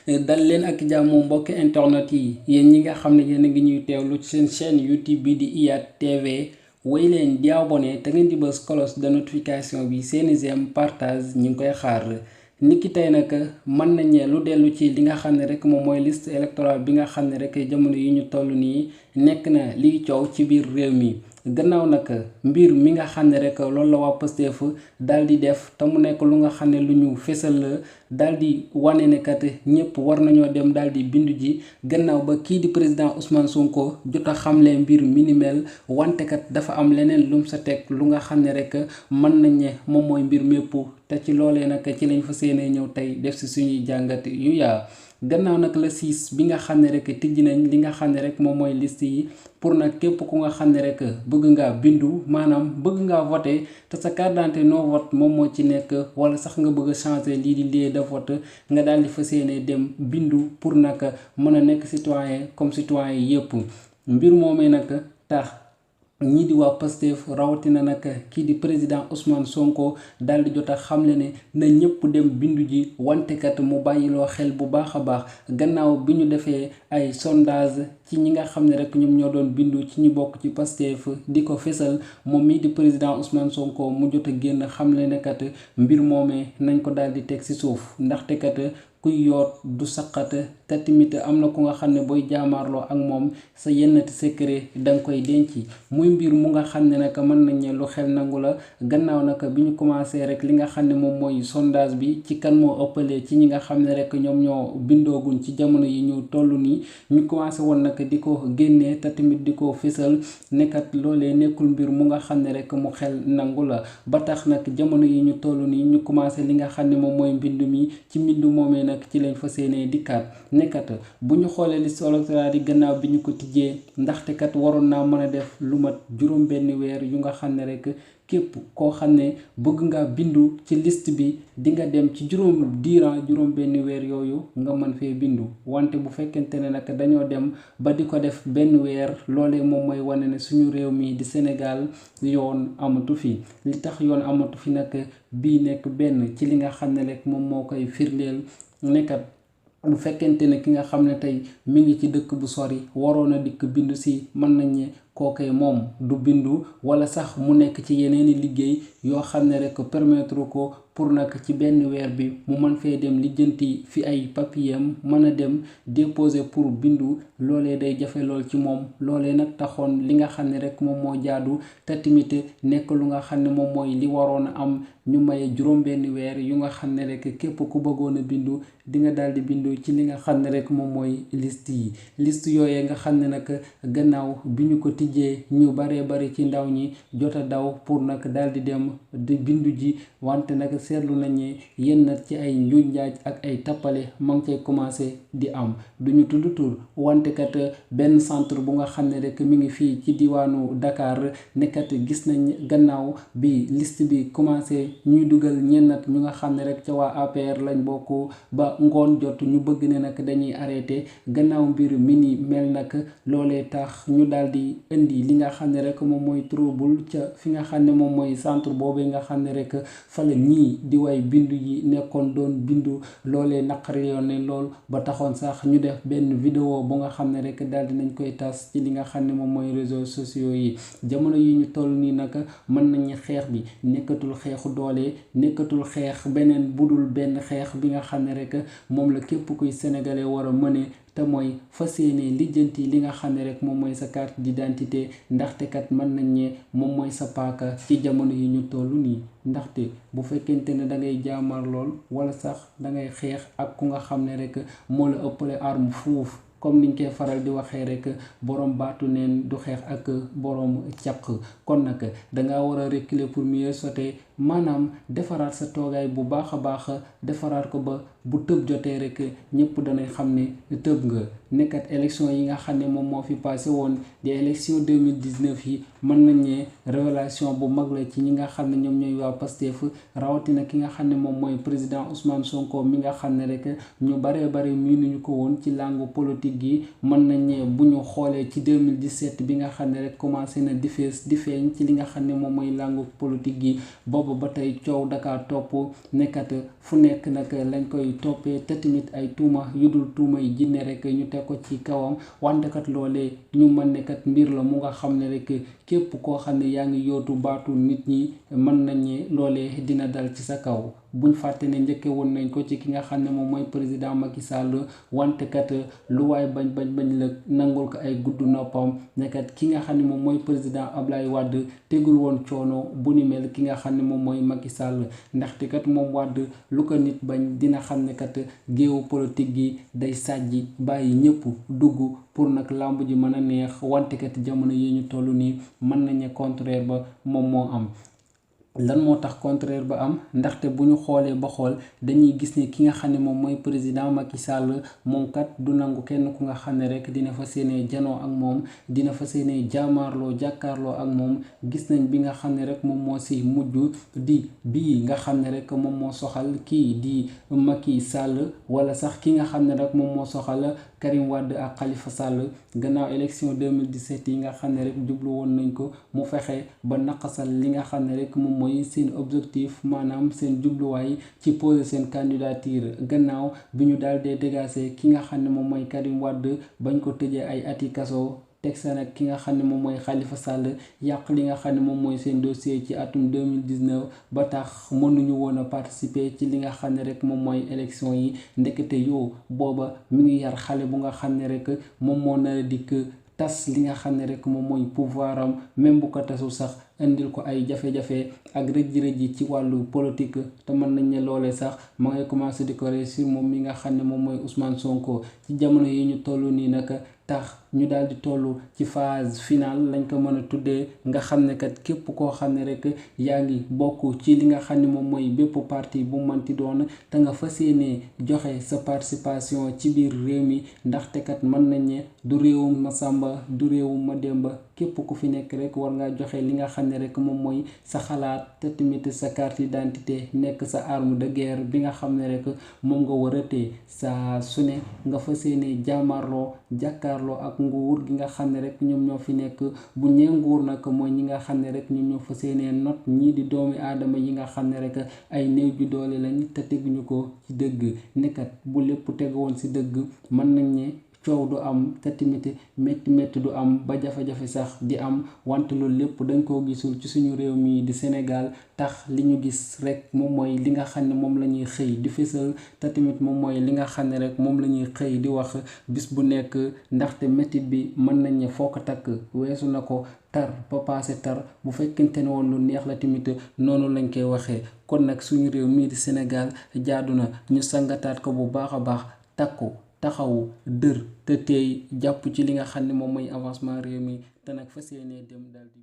dal leen ak jàmm mbokki internet yi yéen ñi nga xam ne yéen a ngi ñuy teewlu ci seen chaîne YouTube bi di IYAT TV woy leen di abonné te ngeen di bës cloche de notification bi seeni j'aime partage ñu ngi koy xaar niki tey nag mën nañ lu dellu ci li nga xam ne rek moom mooy liste électorale bi nga xam ne rek jamono yi ñu toll nii nekk na liy coow ci biir réew mi. gannaaw nag mbir mi nga xam ne rek loolu la waa Pastef daal di def te mu nekk lu nga xam ne lu ñu fésal la daal di wane ne kat ñëpp war nañoo dem daal di bindu ji gannaaw ba kii di président Ousmane Sonko jot a xamle mbir mi ni mel wante kat dafa am leneen lum sa teg lu nga xam ne rek mën nañ ne moom mooy mbir mépp te ci loolee nag ci lañ fa séenee ñëw tey def si suñuy jàngat yu yaa. gannaaw nag la 6 bi nga xam ne rek tijji nañ li nga xam ne rek moom mooy liste yi pour nag képp ku nga xam ne rek bëgg ngaa bindu maanaam bëgg ngaa voté te sa carte d'identité non vote moom moo ci nekk wala sax nga bëgg a changer lii di lieu de vote nga daal di fas yéene dem bindu pour nag mën a nekk citoyen comme citoyen yëpp mbir moomee nag tax ñii di waa Pastef rawatina nag kii di président Ousmane Sonko daal di jot a xamle ne na ñëpp dem bindu ji wante kat mu bàyyiloo xel bu baax a baax gannaaw bi ñu defee ay sondage ci ñi nga xam ne rek ñoom ñoo doon bindu ci ñu bokk ci Pastef di ko fésal moom mii di président Ousmane Sonko mu jot a génn xamle ne kat mbir moomee nañ ko daal di teg ci suuf ndaxte kat kuy yoot du saqat te tamit am na ku nga xam ne booy jaamaarloo ak moom sa yennati secret da nga koy denc muy mbir mu nga xam ne nag mën nañ ne lu xel nangu la gannaaw nag bi ñu commencé rek li nga xam ne moom mooy sondage bi ci kan moo ëppalee ci ñi nga xam ne rek ñoom ñoo bindooguñ ci jamono yi ñu toll nii ñu commencé woon nag di ko génnee te tamit di ko fésal nekkat loolee nekkul mbir mu nga xam ne rek mu xel nangu la ba tax nag jamono yi ñu toll nii ñu commencé li nga xam ne moom mooy mbind mi ci mbindu moomee nag ci lañ fa séenee dikkaat nekkat bu ñu xoolee liste électorale yi gannaaw bi ñu ko tijjee ndaxte kat waroon naa mën a def lu mat juróom benn weer yu nga xam ne rek képp koo xam ne bëgg nga bindu ci liste bi di nga dem ci juróom benn weer yooyu nga mën fee bindu wante bu fekkente ne nag dañoo dem ba di ko def benn weer loolee moom mooy wane ne suñu réew mi di Sénégal yoon amatu fi li tax yoon amatu fi nag bii nekk benn ci li nga xam ne rek moom moo koy firndeel nekkat bu fekkente ne ki nga xam ne tey mi ngi ci dëkk bu sori waroon a dikk bindu si mën nañ ne kookee moom du bindu wala sax mu nekk ci yeneeni liggéey yoo xam ne rek permettre ko pour nag ci benn weer bi mu mën fee dem lijjanti fi ay papiyam mën a dem déposer pour bindu loolee day jafe lool ci moom loolee nag taxoon li nga xam ne rek moom moo jaadu te tamit nekk lu nga xam ne moom mooy li waroon a am ñu maye juróom benn weer yu nga xam ne rek képp ku bëggoon a bindu di nga daal di bindu ci li nga xam ne rek moom mooy liste yooyee nga xam ne nag gannaaw bi ñu ko tijjee ñu baree bari ci ndaw ñi jot a daw pour nag daal di dem di bindu ji wante nag seetlu nañ ne yenn ci ay njuuj njaaj ak ay tappale ma ngi cay commencé di am duñu tudd tur wante kat benn centre bu nga xam ne rek mi ngi fii ci diwaanu Dakar nekkat gis nañ gannaaw bi liste bi commencé ñuy dugal ñennat ñu nga xam ne rek ca waa APR lañ bokk ba ngoon jot ñu bëgg ne nag dañuy arrêté gannaaw mbir mi ni mel nag loolee tax ñu daal di indi li nga xam ne rek moom mooy trouble ca fi nga xam ne moom mooy centre boobee nga xam ne rek fa la ñii di way bindu yi nekkoon doon bindu loolee naqari yoon ne lool ba taxoon sax ñu def benn vidéo bu nga xam ne rek daal di nañ koy tas ci li nga xam ne moom mooy réseaux sociaux yi jamono yi ñu toll nii nag mën nañu xeex bi nekkatul xeexu doole nekkatul xeex beneen budul benn xeex bi nga xam ne rek moom la képp kuy sénégalais war a mëne te mooy fas yéene lijjanti li nga xam ne rek moom mooy sa carte d'identité ndaxte kat mën nañ ne moom mooy sa paaka ci jamono yi ñu toll nii ndaxte bu fekkente ne da ngay jaamar lool wala sax da ngay xeex ak ku nga xam ne rek moo la ëppale arme fuuf comme niñ koy faral di waxee rek borom baatu neen du xeex ak borom caq kon nag danga war a reculer pour mieux sauter maanaam defaraat sa toogaay bu baax a baax defaraat ko ba bu tëb jotee rek ñëpp danay xam ne tëb nga nekkat élection yi nga xam ne moom moo fi passé woon di élection 2019 yi mën nañ ne révélation bu mag la ci ñi nga xam ne ñoom ñooy waa Pastef rawatina ki nga xam ne moom mooy président Ousmane Sonko mi nga xam ne rek ñu baree bari miinuñu ko woon ci langue politique gi mën nañ ne bu ñu xoolee ci 2017 bi nga xam ne rek commencé na di feeñ ci li nga xam ne moom mooy langue politique gi boobu boobu ba tey coow Dakar topp nekkat fu nekk nag lañ koy toppee te tamit ay tuuma yu dul tuuma yi jinne rek ñu teg ko ci kawam wante kat loolee ñu mën ne kat mbir la mu nga xam ne rek képp koo xam ne yaa ngi yootu baatu nit ñi mën nañ ne loolee dina dal ci sa kaw. buñ fàtte ne njëkke woon nañ ko ci ki nga xam ne moom mooy président Macky Sall wante kat lu waay bañ la nangul ko ay gudd noppam ne kat ki nga xam ne moom mooy président Ablaye Wade tegul woon coono bu ni mel ki nga xam ne moom mooy Macky Sall ndaxte kat moom Wade lu ko nit bañ dina xam ne kat géewu politique gi day sàjji bàyyi ñëpp dugg pour nag làmb ji mën a neex wante kat jamono yi ñu toll nii mën nañu contraire ba moom moo am. lan moo tax contraire ba am ndaxte bu ñu xoolee ba xool dañuy gis ne ki nga xam ne moom mooy président Macky Sall moom kat du nangu kenn ku nga xam ne rek dina fa seenee janoo ak moom dina fa seenee jaamaarloo jàkkaarloo ak moom gis nañ bi nga xam ne rek moom moo si mujj di bii nga xam ne rek moom moo soxal kii di Macky Sall wala sax ki nga xam ne rek moom moo soxal Karim Wade ak Khalifa Sall gannaaw élection 2017 yi nga xam ne rek jublu woon nañ ko mu fexe ba naqasal li nga xam ne rek moom mooy seen objectif maanaam seen jubluwaay ci poser seen candidature gannaaw bi ñu daal dee dégager ki nga xam ne moom mooy Karim Wade bañ ko tëjee ay ati kaso teg sa nag ki nga xam ne moom mooy Khalifa Sall yàq li nga xam ne moom mooy seen dossier ci atum 2019 ba tax mënuñu woon a participer ci li nga xam ne rek moom mooy élection yi ndekete yoo booba mi ngi yar xale bu nga xam ne rek moom moo nar a dikk tas li nga xam ne rek moom mooy pouvoir am même bu ko tasul sax indil ko ay jafe-jafe ak rëj-rëj ci wàllu politique te mën nañ ne loolee sax ma ngay commencé di ko réussir moom mi nga xam ne moom mooy Ousmane Sonko ci jamono yi ñu toll nii nag tax ñu daal di toll ci phase finale lañ ko mën a tuddee nga xam ne kat képp koo xam ne rek yaa ngi bokk ci li nga xam ne moom mooy bépp parti bu manti doon te nga fas yéenee joxe sa participation ci biir réew mi ndaxte kat mën nañ ne du réewum Masamba du réewum Mademba képp ku fi nekk rek war ngaa joxe li nga xam ne rek moom mooy sa xalaat te tamit sa carte d'identité nekk sa arme de guerre bi nga xam ne rek moom nga war a téye saa su ne nga fas yéenee jaamarloo jàkkaarloo ak nguur gi nga xam ne rek ñoom ñoo fi nekk bu ñee nguur nag mooy ñi nga xam ne rek ñoom ñoo fas yéenee not ñii di doomi aadama yi nga xam ne rek ay néew ju doole lañ te teguñu ko ci dëgg nekkat bu lépp tegu woon si dëgg mën nañ ne coow du am te tamit métti du am ba jafe-jafe sax di am wante loolu lépp dañ koo gisul ci suñu réew mi di Sénégal tax li ñu gis rek moom mooy li nga xam ne moom la ñuy xëy di fësal te tamit moom mooy li nga xam ne rek moom la ñuy xëy di wax bis bu nekk ndaxte métit bi mën nañ ne foo ko takk weesu na ko tar ba paase tar bu fekkente ne woon lu neex la tamit noonu lañ koy waxee kon nag suñu réew mii di Sénégal jaadu na ñu sangataat ko bu baax a baax takku taxawu dër te tey jàpp ci li nga xam ne moom mooy avancement réew mi te nag fas yéenee dem daal di